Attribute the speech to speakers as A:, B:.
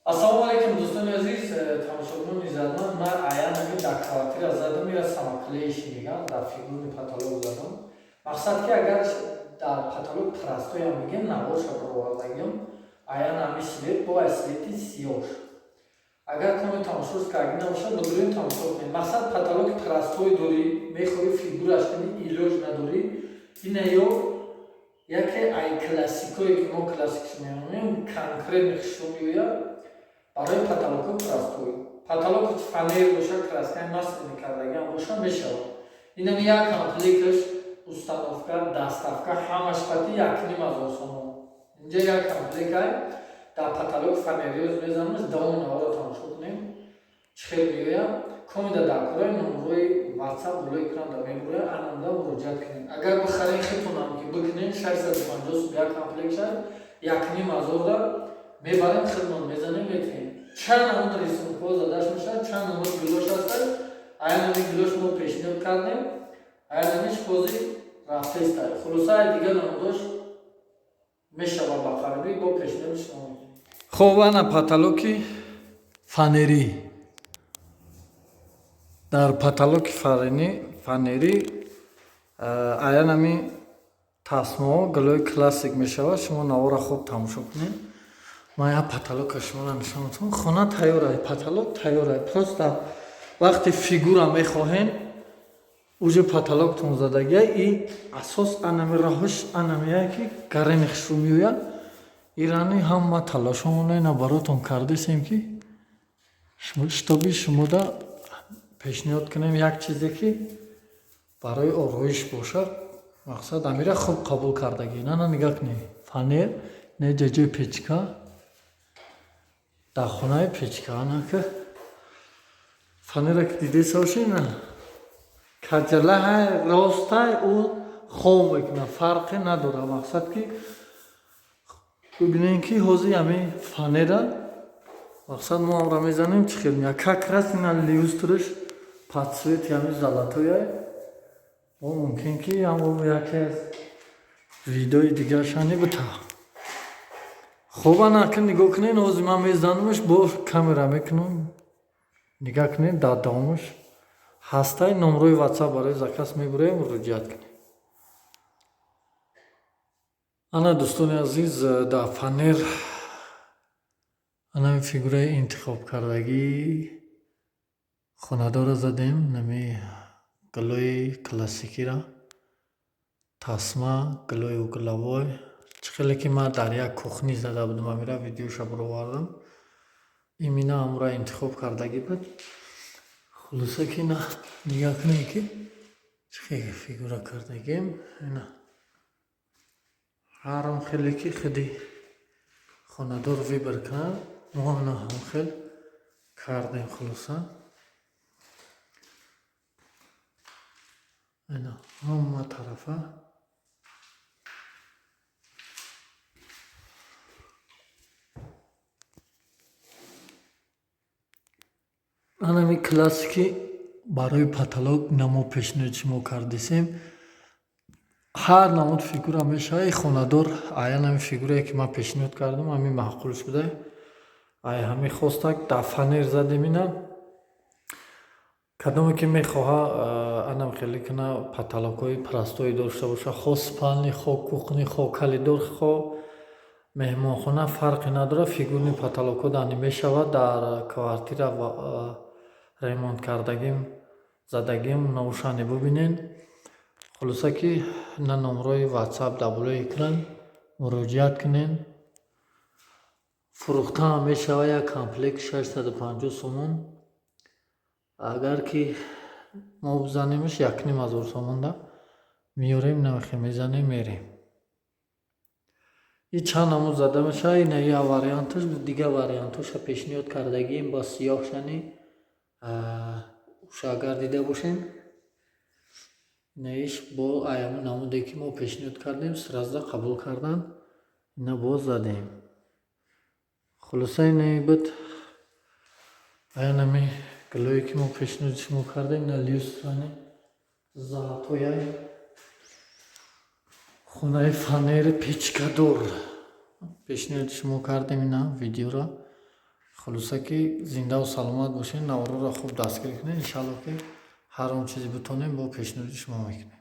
A: Ассалому алайкум, дӯстони азиз, тамошобинони иззатманд. Ман аянами дар квартира задам, ира самоклеиш мегам, дар фигурный потолок задам. Мақсад ки агар дар потолок простоям мегем, наворша баровардагиам, аянами свет бо ай свети сиёш. Агар коми тамошош карги набошад, бидурем, тамошо кунем. Мақсад, потолоки простой дорӣ, мехоҳӣ фигураш кунӣ, илоҷ надорӣ, ина ё яке ай классикое ки мо классикш мемонем, конкретно хушрӯ меояд барои потолокҳои простой. Потолок фанер боша, краскаи масляный кардагиам боша, мешавад. Инами як комплекташ, установка, доставка, ҳамаш қати 1500 сомон. Инҷа як комплектай дар потолок фанериёз мезанамаш. Давоми наворо тамошо кунем, чӣ хел меояд. Комида дар кораи номрои WhatsApp болои экран да мебурояд, ананда муроҷиат кунем. Агар бихарем, хитонам ки бикунем, 650 сум як комплект шад, 1500 да мебарем, хидмат мезанем, метиҳем. Чанд намуд рисункҳо задаш мешавад, чанд намуд гулош ҳастад. Аянами гулош мо пешниҳод кардем, аянамиш ҳозир рафтаиста. Хулоса, дигар намудош мешавад, ба қарибӣ бо пешниҳоди шумо. Хоб, ана потолоки фанерӣ. Дар потолоки фанерӣ аянами тасмаҳо, гулои классик мешавад. Шумо навора хуб тамошо кунед. Ман як потолока шуморо нишон медиҳам. Хона тайёр, потолок тайёр, просто вақте фигура мехоҳем, уже потолоктон задагия. И асос анами роҳиш анамия ки гарени хушрӯ меояд. Ирани ҳама талошомона ина баротон кардесем, ки чтобы шумода пешниҳод кунем як чизе ки барои ороиш бошад. Мақсад, амира хуб қабул кардагӣ. Нана, нигаҳ кунед, фанер не, ҷаҷои печка, дар хонаи печка. Анака фанера ки дидеса бошед, на каҷалаҳай, ростай, ӯ хом мекунад, фарқе надорад. Мақсад ки бибинем, ки ҳозир ҳамин фанера, мақсад, мо амра мезанем, чӣ хел меяд. Как раз ина люстраш под цвети ҳамин золотоя. Мо мумкин ки ҳамо яке аз видои дигаршани бита. Хоб, ана ки нигоҳ кунед, ҳозир ман мезанамаш, бо камера мекунам, нигаҳ кунед. Дар давомаш ҳастай номрои WhatsApp, барои заказ мебуроем, муроҷиат кунед. Ана, дӯстони азиз, дар фанер анами фигураи интихобкардагӣ хонадорро задем, нами гулои классикиро, тасма, гулои угловой. Чӣ хеле ки ман дар як кухни зада будам, амира видеоша баровардам, имина ҳамура интихоб кардагӣ буд. Хулоса ки ина нигаҳ кунед, ки чӣ хел фигура кардагим. Ина ҳарам хеле ки худи хонадор выбор кунад, мо ина ҳам хел кардем. Хулоса, ина ҳама тарафа. Анами классики барои потолок намо пешниҳод шумо кардисем. Ҳар намуд фигура мешавад. И хонадор аян ҳамин фигурае ки ман пешниҳод кардам, ҳамин маъқулш буда, ай ҳамин хостак дар фанер задем. Ина кадоме ки мехоҳа анам хеле куна, потолокҳои простой дошта боша, хо спальни, хо кухни, хо коридор, хо меҳмонхона, фарқе надорад, фигурный потолокҳо дани мешавад. Дар квартира ремонт кардагим, задагим, наушане бубинед. Хулоса ки на номрои WhatsApp дар болои экран, муроҷиат кунед. Фурӯхтаам мешавад, як комплект 650 сомон. Агар ки мо бизанемш, 1500 сомонда меёрем, намехе мезанем, мерем. И чанд намуд зада мешавад. Ина я варианташ, дигар вариантҳоша пешниҳод кардагием, ба сиёҳшани уша агар дида бошем. Инаиш бо аямо намуде ки мо пешниҳод кардем, сразу қабул кардан, ина боз задем. Хулоса, инаи буд аянами гулое ки мо пешниҳоди шумо кардем. Ина люстрани золотояй, хонаи фанери печкадор пешниҳоди шумо кардем. Ина видеоро. Хулоса, ки зиндаву саломат бошед, наворро хуб дастгирӣ кунед. Иншалло, ки ҳар он чизе битонем, бо пешниҳоди шумо мекунем.